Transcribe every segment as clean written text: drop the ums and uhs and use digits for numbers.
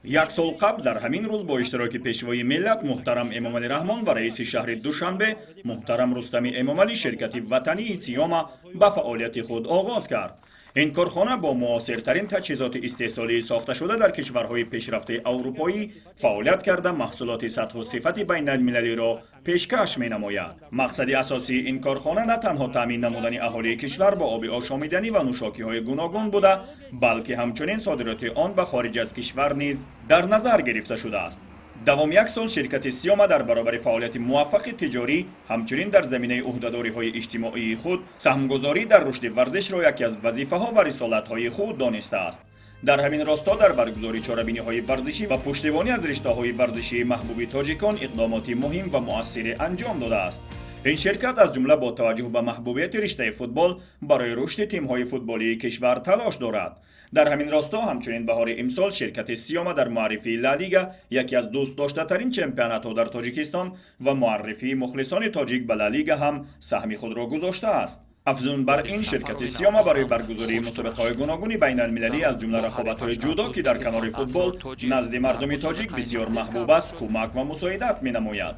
Як сол қабл дар ҳамин рӯз бо иштироки Пешвои миллат муҳтарам Эмомалӣ Раҳмон ва раиси шаҳри Душанбе муҳтарам Рустами Эмомалӣ ширкати ватании «Сиёма» ба фаъолияти худ оғоз кард. Ин корхона бо муосиртарин таҷҳизоти истеҳсолии сохташуда дар кишварҳои пешрафтаи аврупоӣ фаъолият карда, маҳсулоти сатҳу сифати байналмилалиро пешкаш менамояд. Мақсади асосии ин корхона на танҳо таъмин намудани аҳолии кишвар бо оби ошомиданӣ ва нӯшокиҳои гуногун буда, балки ҳамчунин содироти он ба хориҷ аз кишвар низ дар назар гирифта шудааст. Давоми як сол ширкати «Сиёма» дар баробари фаъолияти муваффақи тиҷорӣ, ҳамчунин дар заминаи ӯҳдадориҳои иҷтимоии худ саҳмгузорӣ дар рушди варзишро яке аз вазифаҳо ва рисолатҳои худ донистааст. Дар ҳамин росто дар баргузории чорабиниҳои варзишӣ ва пуштибонӣ аз риштаҳои варзишии маҳбуби тоҷикон иқдомоти муҳим ва муассире анҷом додааст. Ин ширкат, аз ҷумла бо таваҷҷӯҳ ба маҳбубияти риштаи футбол, барои рушди тимҳои футболии кишвар талош дорад. Дар ҳамин росто ҳамчунин баҳори имсол ширкати «Сиёма» дар муаррифии Ла Лига, яке аз дӯстдоштатарин чемпионатҳо дар Тоҷикистон, ва муаррифии мухлисони тоҷик ба Ла Лига ҳам саҳми худро гузоштааст. Афзун бар ин, ширкати «Сиёма» барои баргузории мусобиқаҳои гуногуни байналмилалӣ, аз ҷумла рақобатҳои ҷудо, ки дар канори футбол назди мардуми тоҷик бисёр маҳбуб аст, кӯмак ва мусоидат менамояд.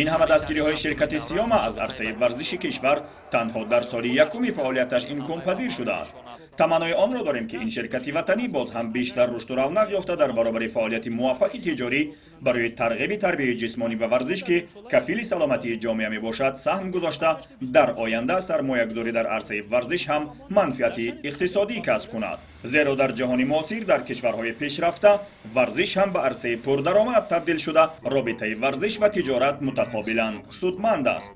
Ин ҳама дастгириҳои ширкати «Сиёма» аз арсаи варзиши кишвар танҳо дар соли якуми фаъолияташ имконпазир шудааст. Таманнои онро дорем, ки ин ширкати ватанӣ боз ҳам бештар рушду равнақ ёфта, дар баробари фаъолияти муваффақи тиҷорӣ барои тарғиби тарбияи ҷисмонӣ ва варзиш, ки кафили саломатии ҷомеа мебошад, саҳм гузошта, дар оянда сармоягузорӣ дар арсаи варзиш ҳам манфиати иқтисодӣ касб кунад. Зеро дар ҷаҳони муосир, дар кишварҳои пешрафта варзиш ҳам ба арсаи пурдаромад табдил шуда, робитаи варзиш ва тиҷорат мутақобилан судманд аст.